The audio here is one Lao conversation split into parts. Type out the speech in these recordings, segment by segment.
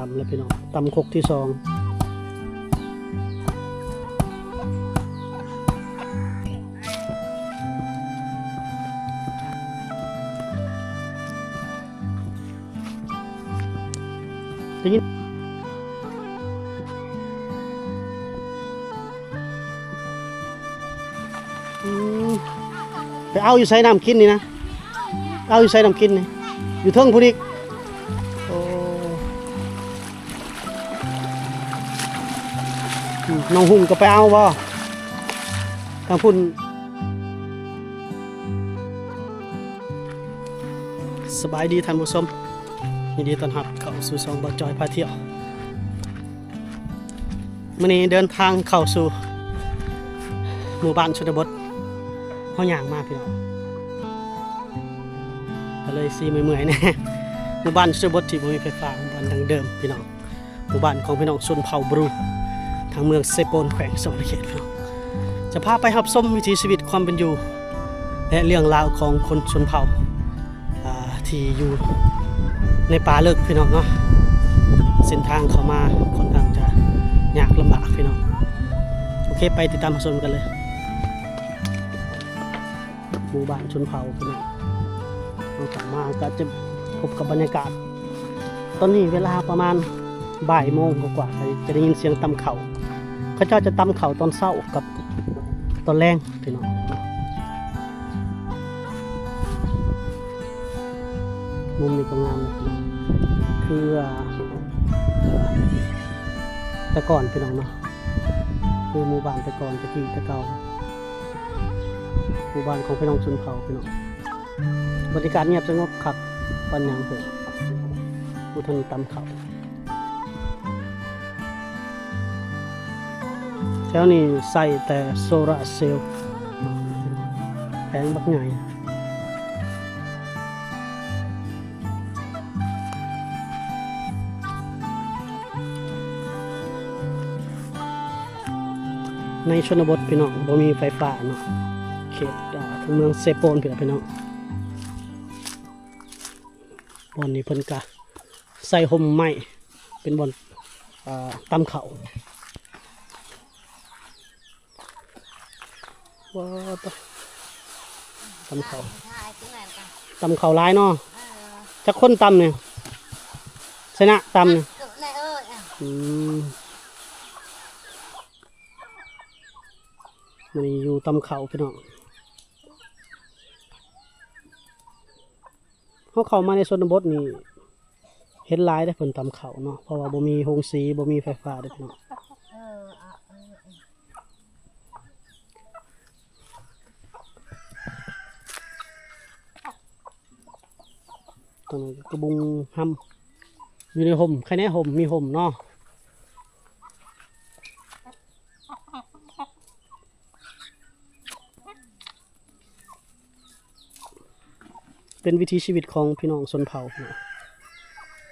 ຕຳແລ້ວພີ່ນ້ອງ ຕຳຄົກທີສອງ ໄດ້ຍິນ ອືມ ໄປເອົາຢູ່ໃສນ້ຳກິນນີ້ນະ? ເອົາຢູ່ໃສນ້ຳກິນນີ້? ຢູ່ເທິງພຸ້ນອີກ. ໂອ້ ອືມ ນ້ອງຫຸ່ງກໍໄປເອົາບໍ່? ທາງພຸ້ນ. ສະບາຍດີທ່ານຜູ້ຊົມ ຍິນດີຕ້ອນຮັບເຂົ້າສູ່ຊ່ອງບ່າວຈ້ອຍພາທ່ຽວ. ມື້ນີ້ເດີນທາງເຂົ້າສູ່ໝູ່ບ້ານຊົນນະບົດ ເຮົາຍ່າງມາພີ່ນ້ອງ ກໍເລີຍຊິເມື່ອຍໆແດ່. ໝູ່ບ້ານຊົນນະບົດທີ່ບໍ່ມີໄຟຟ້າ ໝູ່ບ້ານດັ້ງເດີມພີ່ນ້ອງ ໝູ່ບ້ານຂອງພີ່ນ້ອງຊົນເຜົ່າບຣູ ທາງເມືອງເຊໂປນ ແຂວງສະຫວັນນະເຂດພີ່ນ້ອງ. ຈະພາໄປຮັບຊົມວິຖີຊີວິດຄວາມເປັນຢູ່ ແລະ ເລື່ອງລາວຂອງຄົນຊົນເຜົ່າ ອ່າ ທີ່ຢູ່ໃນປ່າເລິກພີ່ນ້ອງເນາະ. ເສັ້ນທາງເຂົ້າມາຄ່ອນຂ້າງຈະຍາກລຳບາກພີ່ນ້ອງ. ໂອເຄ ໄປຕິດຕາມຮັບຊົມກັນເລີຍ. ໝູ່ບ້ານຊົນເຜົ່າພີ່ນ້ອງ ເຮົາເຂົ້າມາກໍຈະພົບກັບບັນຍາກາດ. ຕອນນີ້ເວລາປະມານບ່າຍໂມງກວ່າໆ ຈະໄດ້ຍິນສຽງຕຳເຂົ້າ. ເຂົາເຈົ້າຈະຕຳເຂົ້າຕອນເຊົ້າກັບຕອນແລງພີ່ນ້ອງ. ມຸມນີ້ກໍງາມ ຄືວ່າ ແຕ່ກ່ອນພີ່ນ້ອງເນາະ ຄືໝູ່ບ້ານແຕ່ກ່ອນ ແຕ່ກີ້ແຕ່ເກົ່າ ໝູ່ບ້ານຂອງພີ່ນ້ອງຊົນເຜົ່າພີ່ນ້ອງ. ບັນຍາກາດງຽບສະຫງົບຄັກປານຫຍັງເພິ່ນ ຜູ້ທ່ານຕຳເຂົ້າ. ແຖວນີ້ໃຊ້ແຕ່ໂຊລາເຊວ ແຜງບັກໃຫຍ່. ໃນຊົນນະບົດພີ່ນ້ອງ ບໍ່ມີໄຟຟ້າເນາະ ເຂດ ອ່າ ທາງເມືອງເຊໂປນພີ່ນ້ອງ. ບ່ອນນີ້ເພິ່ນກະໃສ່ຮົ່ມໄມ້ ເປັນບ່ອນ ອ່າ ຕຳເຂົ້າ. ວ້າວ ຕຳເຂົ້າ ຕຳເຂົ້າຫຼາຍເນາະ. ຈັກຄົນຕຳນີ້? ຊະນະຕຳນີ້? ອືມ ມື້ນີ້ຢູ່ຕຳເຂົ້າພີ່ນ້ອງ. ເຮົາເຂົ້າມາໃນຊົນນະບົດນີ້ ເຫັນຫຼາຍເດ້ເພິ່ນຕຳເຂົ້າເນາະ ເພາະວ່າບໍ່ມີໂຮງສີ ບໍ່ມີໄຟຟ້າເດ້ພີ່ນ້ອງ. ຕອນນີ້ກະບຸງຮຳ ຢູ່ໃນຮົ່ມ ໃຄແນ່ຮົ່ມ ມີຮົ່ມເນາະ. ເປັນວິຖີຊີວິດຂອງພີ່ນ້ອງຊົນເຜົ່າເນາະ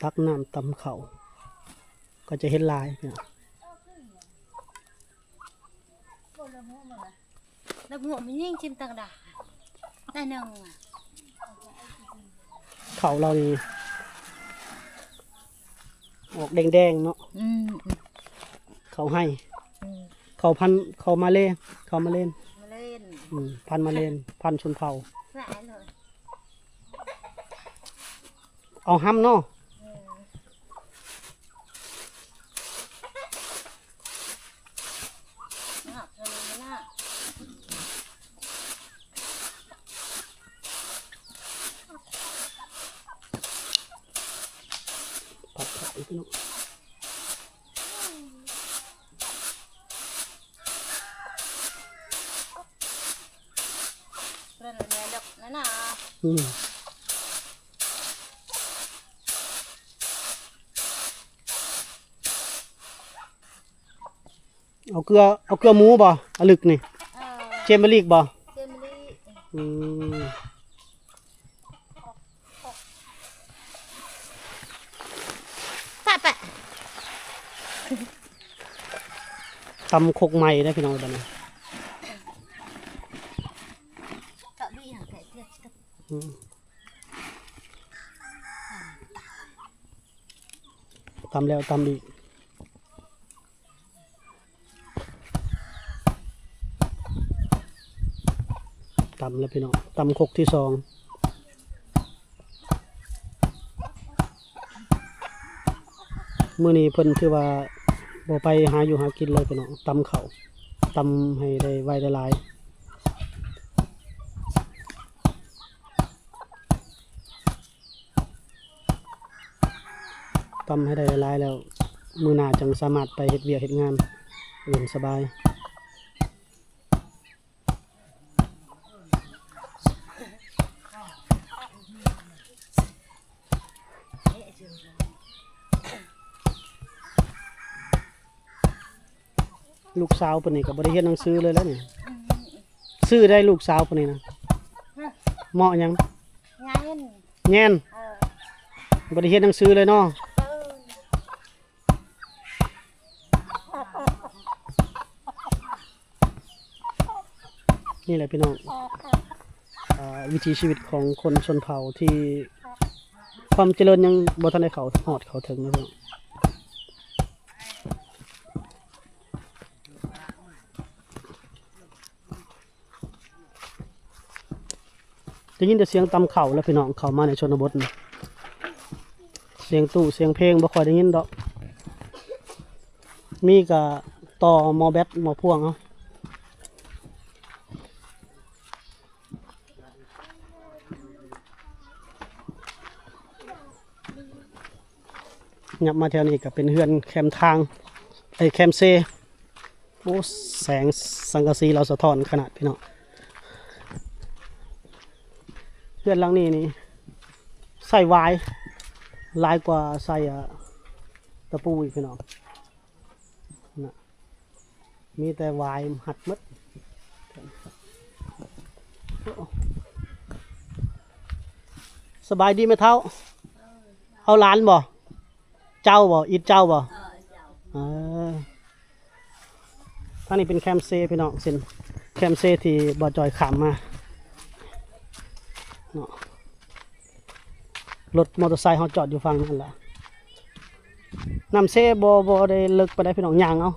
ຕັກນ້ຳຕຳເຂົ້າ ກໍຈະເຫັນຫຼາຍເນາະ. ລະຫົວມັນຍິງຊິມຕັງດາ ໄດ້ໜຶ່ງ ເຂົ້າລາວນີ້ອອກແດງໆເນາະ. ອືມ ເຂົ້າໄຮ່ ອືມ ເຂົ້າພັນ ເຂົ້າມາເລນ ເຂົ້າມາເລນ ມາເລນ ອືມ ພັນມາເລນ ພັນຊົນເຜົ່າ. ເອົາຮຳເນາະ. ເພິ່ນແມ່ເລິກນັ້ນນະ. ອືມ ເອົາເກືອ ເອົາເກືອໝູບໍ່? ອະລຶກນີ້ ເອີ ເຈມເບີລີກບໍ່? ເຈມເບີລີກ ອືມ. ປະ ປະ ຕຳຄົກໃໝ່ເດ້ພີ່ນ້ອງ ບາດນີ້ ອືມ. ຕຳແລ້ວຕຳອີກ. ຕຳແລ້ວພີ່ນ້ອງ, ຕຳຄົກທີສອງ. ມື້ນີ້ເພິ່ນຖືວ່າບໍ່ໄປຫາຢູ່ຫາກິນເລີຍພີ່ນ້ອງ, ຕຳເຂົ້າ ຕຳໃຫ້ໄດ້ໄວໄດ້ຫຼາຍ. ຕຳໃຫ້ໄດ້ຫຼາຍໆ ແລ້ວ ມື້ໜ້າຈັ່ງສາມາດໄປເຮັດວຽກເຮັດງານອື່ນສະບາຍ. ລູກສາວເພິ່ນນີ້ກໍບໍ່ໄດ້ຮຽນໜັງສືເລີຍແຫຼະນີ້. ຊື່ໃດລູກສາວເພິ່ນນີ້ນະ? ເໝາະຫຍັງ? ແງນ ແງນ. ເອີ ບໍ່ໄດ້ຮຽນໜັງສືເລີຍເນາະ. ເອີ ນີ້ແຫຼະພີ່ນ້ອງ, ອ່າ ວິຖີຊີວິດຂອງຄົນຊົນເຜົ່າທີ່ຄວາມຈະເລີນຍັງບໍ່ທັນໄດ້ເຂົ້າຮອດເຂົ້າເຖິງນະພີ່ນ້ອງ. ໄດ້ຍິນແຕ່ສຽງຕຳເຂົ້າແຫຼະພີ່ນ້ອງ, ເຂົ້າມາໃນຊົນນະບົດນີ້ ສຽງຕູ້ສຽງເພງບໍ່ຄ່ອຍໄດ້ຍິນດອກ, ມີກະຕໍ່ໝໍ້ແບັດໝໍ້ພ່ວງເອົາ. ຍັບມາແຖວນີ້ກໍເປັນເຮືອນແຄມທາງ ເອີ ແຄມເຊ. ໂອ້ ແສງສັງກະສີລາວສະທ້ອນຂະໜາດພີ່ນ້ອງ. ເຮືອນຫຼັງນີ້ນີ້ໃຊ້ຫວາຍຫຼາຍກວ່າໃຊ້ ອ່າ ຕະປູອີກພີ່ນ້ອງນະ. ມີແຕ່ຫວາຍຮັດໝົດ. ສະບາຍດີແມ່ເຖົ້າ. ເອົາຫຼານບໍ່? ເຈົ້າບໍ່? ອິດເຈົ້າບໍ່? ເອີ ທາງນີ້ເປັນແຄມເຊພີ່ນ້ອງ, ເສັ້ນແຄມເຊທີ່ບ່າວຈ່ອຍຂ້າມມາເນາະ. ລົດມໍເຕີໄຊເຮົາຈອດຢູ່ຝັ່ງນັ້ນລະ. ນ້ຳເຊບໍ່ ບໍ່ໄດ້ເລິກປານໃດພີ່ນ້ອງ, ຍ່າງເອົາ.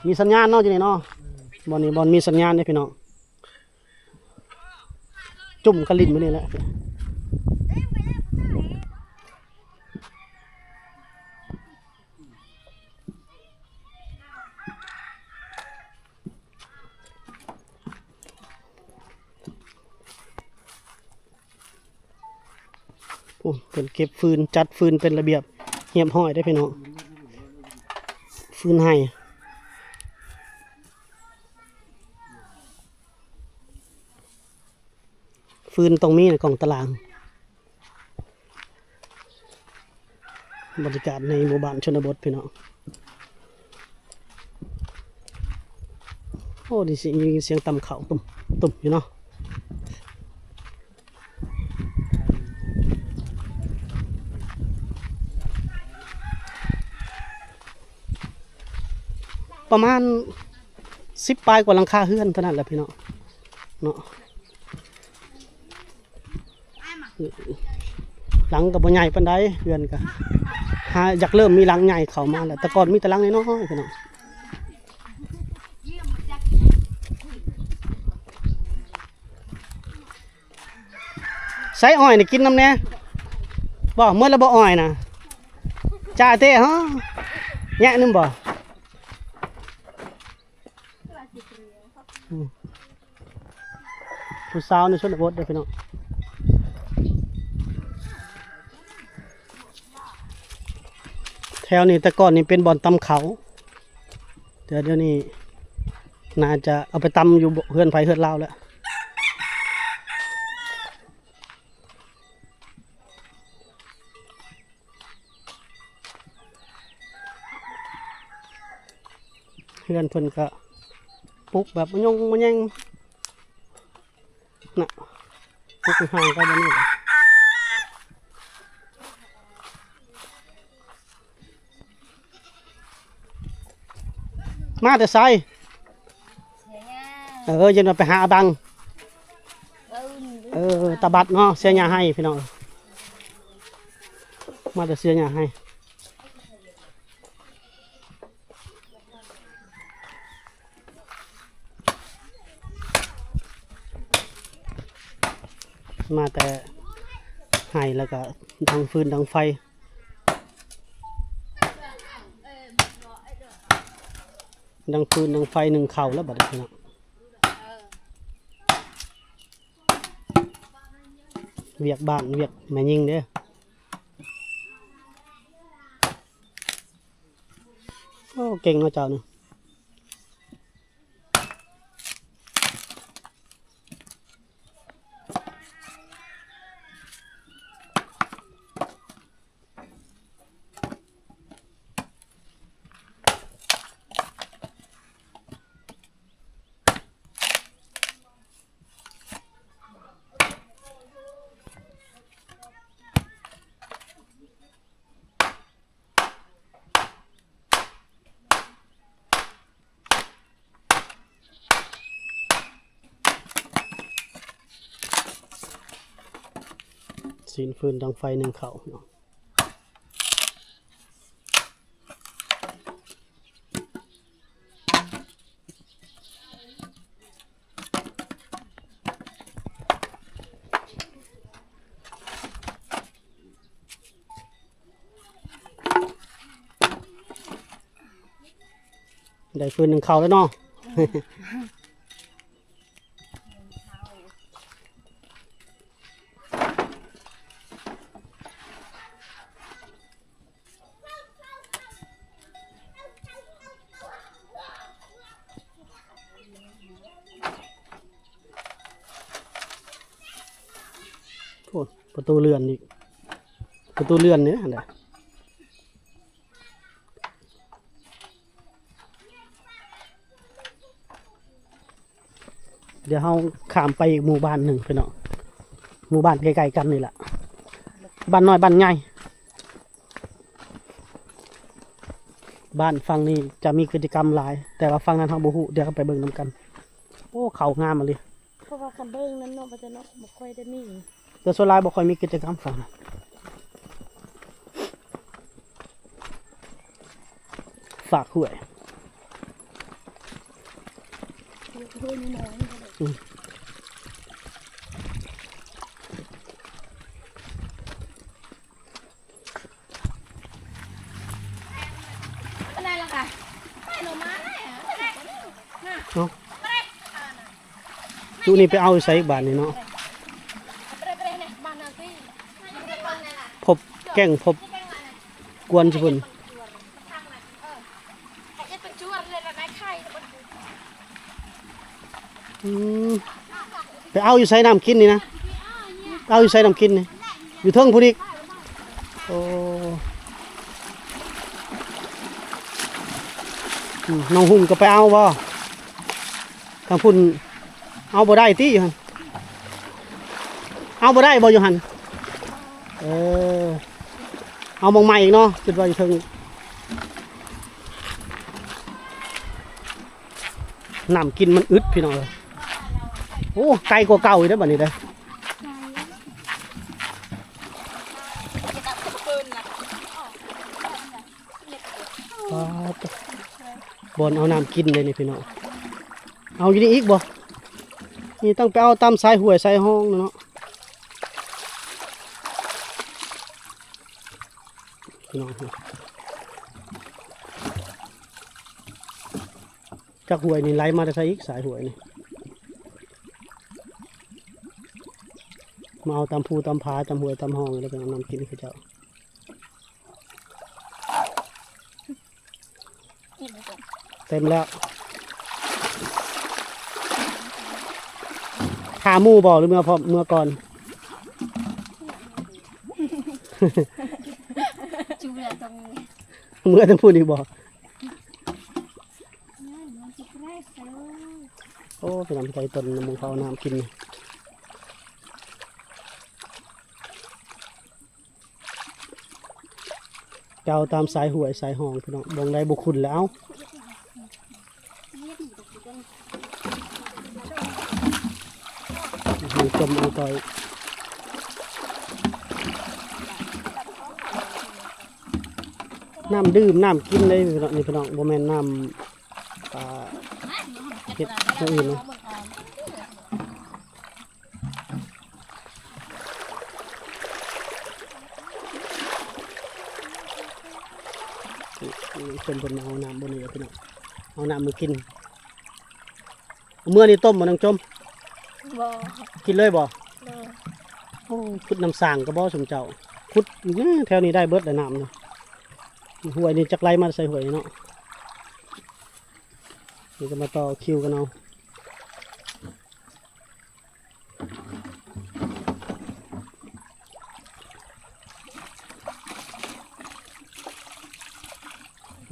ມີສັນຍານເນາະ ຢູ່ນີ້ເນາະ, ບ່ອນນີ້ບ່ອນມີສັນຍານເດ້ພີ່ນ້ອງ. ຈຸ້ມກະຫຼິ້ນມື້ນີ້ແຫຼະ. ໂອ້ ເພິ່ນເກັບຟືນ ຈັດຟືນເປັນລະບຽບຮຽບຮ້ອຍເດ້ພີ່ນ້ອງ. ຟືນໄຮ່ ຟືນຕ້ອງມີໃນກອງຕະລາງ. ບັນຍາກາດໃນໝູ່ບ້ານຊົນນະບົດພີ່ນ້ອງ. ໂອ້ ໄດ້ຍິນສຽງຕຳເຂົ້າຕຸ້ມໆ ຢູ່ເນາະ. ປະມານສິບປາຍກວ່າຫຼັງຄາເຮືອນເທົ່ານັ້ນແຫຼະພີ່ນ້ອງເນາະ. ຫຼັງກໍບໍ່ໃຫຍ່ປານໃດ, ເຮືອນກໍຫາຢາກເລີ່ມມີຫຼັງໃຫຍ່ເຂົ້າມາແລ້ວ, ແຕ່ກ່ອນມີແຕ່ຫຼັງນ້ອຍໆ ພີ່ນ້ອງ. ໃສ່ອ້ອຍນີ້ກິນນຳແດ່. ບໍ່ ໝົດແລ້ວບໍ່ອ້ອຍນະ? ຈ່າເຕ້ ຮະ ແຍະໜຶ່ງບໍ່? ອືມ ຜູ້ສາວໃນຊົນນະບົດເດີພີ່ນ້ອງ. ແຖວນີ້ແຕ່ກ່ອນນີ້ເປັນບ່ອນຕຳເຂົ້າ, ແຕ່ດຽວນີ້ໜ້າຈະເອົາໄປຕຳຢູ່ເຮືອນໃຜເຮືອນລາວແລ້ວ. ເຮືອນເພິ່ນກະປຸກແບບມະຍົງມະແຍງນະ, ປຸກຫ່າງກັນແບບນີ້ແຫຼະ. ມາແຕ່ໃສ? ເອີ ເຢັນວ່າໄປຫາອາບັງ. ເອີ ຕາບັດເນາະ, ເສຍຫຍ້າໄຮ່ພີ່ນ້ອງ. ມາແຕ່ເສຍຫຍ້າໄຮ່ ມາແຕ່ໄຮ່ ແລ້ວກໍດັງຟືນດັງໄຟ ດັງຟືນດັງໄຟ ໜຶ້ງເຂົ້າແລ້ວບັດນີ້ເນາະ. ວຽກບ້ານ ວຽກແມ່ຍິງເດ້. ໂອ້ ເກັ່ງເນາະເຈົ້ານີ້. ຊີ້ນຟືນດັງໄຟໜຶ້ງເຂົ້າເນາະ. ໄດ້ຟືນໜຶ້ງເຂົ້າແລ້ວເນາະ. ໂອ້ ປະຕູເລື່ອນອີກ ປະຕູເລື່ອນນີ້ຫັ້ນແຫຼະ. ດຽວເຮົາຂ້າມໄປອີກໝູ່ບ້ານໜຶ່ງພີ່ນ້ອງ ໝູ່ບ້ານໃກ້ໆກັນນີ້ແຫຼະ ບ້ານນ້ອຍບ້ານໃຫຍ່. ບ້ານຝັ່ງນີ້ຈະມີກິດຈະກຳຫຼາຍ ແຕ່ວ່າຝັ່ງນັ້ນເຮົາບໍ່ຮູ້ ດຽວເຮົາໄປເບິ່ງນຳກັນ. ໂອ້ ເຂົ້າງາມອີ່ຫຼີ ເພາະວ່າຄັນເບິ່ງນັ້ນເນາະ ມັນຈະເນາະ ບໍ່ຄ່ອຍໄດ້ມີ ແຕ່ສ່ວນຫຼາຍບໍ່ຄ່ອຍມີກິດຈະກຳຝັ່ງນັ້ນ. ຝາກຫ້ວຍ ຫ້ວຍນ້ອຍໆ ອືມ ອັນນັ້ນລະກະ ໄປລົງມາແລ້ວ ເອົາ ຈຸນີ້ໄປເອົາໃສອີກບາດນີ້ເນາະ ພົບແກ້ງພົບກວນຊິພຸ້ນ. ອືມ ໄປເອົາຢູ່ໃສນ້ຳກິນນີ້ນະ ເອົາຢູ່ໃສນ້ຳກິນນີ້ ຢູ່ເທິງພຸ້ນອີກ. ໂອ້ ອືມ ນ້ອງຫຸ່ງກໍໄປເອົາບໍ່? ທາງພຸ້ນເອົາບໍ່ໄດ້ຕິຢູ່ຫັ້ນ ເອົາບໍ່ໄດ້ບໍ່ຢູ່ຫັ້ນ? ເອີ ເອົາໝ່ອງໃໝ່ອີກເນາະ ຄິດວ່າຢູ່ເທິງ. ນ້ຳກິນມັນອຶດພີ່ນ້ອງເອີຍ. ໂອ້ ໄກກວ່າເກົ່າອີກເດ້ບັດນີ້ເດ້. ປາດ ບ່ອນເອົານ້ຳກິນເດ້ນີ້ພີ່ນ້ອງ. ເອົາຢູ່ນີ້ອີກບໍ່? ນີ້ຕ້ອງໄປເອົາຕາມສາຍຫ້ວຍສາຍຮ່ອງເນາະ. ພີ່ນ້ອງ ຈັກຫ້ວຍນີ້ໄຫຼມາແຕ່ໃສອີກ ສາຍຫ້ວຍນີ້ ມາເອົາຕາມພູຕາມຜາ ຕາມຫ້ວຍຕາມຮ່ອງ ແລ້ວໄປເອົານ້ຳກິນເຂົາເຈົ້າ. ເຕັມແລ້ວ ຖ້າໝູ່ບໍ່ ຫຼືເມືອພ້ອມ ເມືອກ່ອນ? ເມືອທາງພຸ້ນອີກບໍ່? ໂອ້ ພີ່ນ້ອງ ໄປຕົ້ນໝູ່ເຂົາເອົານ້ຳກິນ. ເຈົ້າຕາມສາຍຫ້ວຍສາຍຮ່ອງພີ່ນ້ອງ ບ່ອນໃດບໍ່ຄຸ້ນແລ້ວ ເອົາ ໃຫ້ຈົມເອົາຕໍ່. ນ້ຳດື່ມນ້ຳກິນເດ້ພີ່ນ້ອງ ນີ້ພີ່ນ້ອງ ບໍ່ແມ່ນນ້ຳ ອ່າ ເຮັດຢ່າງອື່ນເນາະ. ຊົມເພິ່ນມາເອົານ້ຳບ່ອນນີ້ແຫຼະພີ່ນ້ອງ ເອົານ້ຳມາກິນ. ເມື່ອນີ້ຕົ້ມບໍ່ນາງຈົ່ມ? ບໍ່ ກິນເລີຍບໍ່? ໂດຍ. ໂອ້ ຂຸດນ້ຳສ້າງກໍບໍ່ ຊຸມເຈົ້າ ຂຸດແຖວນີ້ໄດ້ເບິດແຫຼະນ້ຳນະ. ຫ້ວຍນີ້ຈັກໄຫຼມາໃສ່ຫ້ວຍນີ້ເນາະ. ນີ້ກໍມາຕໍ່ຄິວກັນເອົາ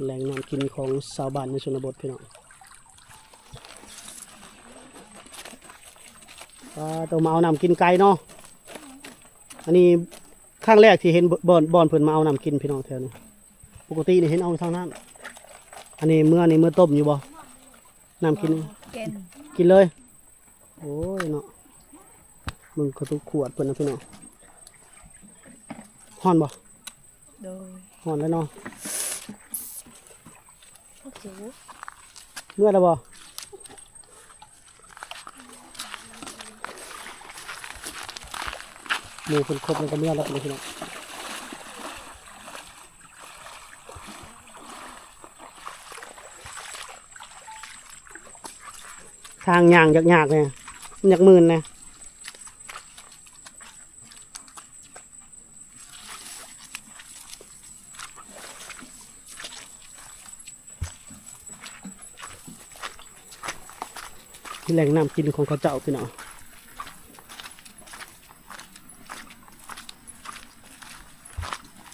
ແຫຼ່ງນ້ຳກິນຂອງຊາວບ້ານໃນຊົນນະບົດພີ່ນ້ອງ. ປາໂຕ ມາເອົານ້ຳກິນໄກ່ເນາະ. ອັນນີ້ຄັ້ງແລກທີ່ເຫັນບ່ອນ ບ່ອນເພິ່ນມາເອົານ້ຳກິນພີ່ນ້ອງແຖວນີ້. ປົກກະຕິນີ້ເຫັນເອົາທາງນັ້ນ. ອັນນີ້ເມື່ອນີ້ເມື່ອຕົ້ມຢູ່ບໍ່? ນ້ຳກິນ ກິນ ກິນເລີຍ. ໂອ້ຍເນາະ ເບິ່ງກະຕຸກຂວດເພິ່ນນະພີ່ນ້ອງ. ຮ້ອນບໍ່? ໂດຍ. ຮ້ອນແລ້ວເນາະ. ໂອ້ໂຫ ເມື່ອແລ້ວບໍ່? ໝູ່ເພິ່ນຄົບແລ້ວກໍເມື່ອແລ້ວພີ່ນ້ອງ. ທາງຍ່າງຍາກໆ ແດ່ ມັນຢາກມື່ນແດ່. ແຫຼ່ງນ້ຳກິນຂອງເຂົາເຈົ້າພີ່ນ້ອງ.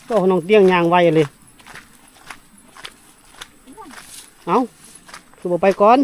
ໂອ້ ນ້ອງຕຽງຍ່າງໄວອີ່ຫຼີ. ເອົ້າ ຄືບໍ່ໄປກ່ອນ?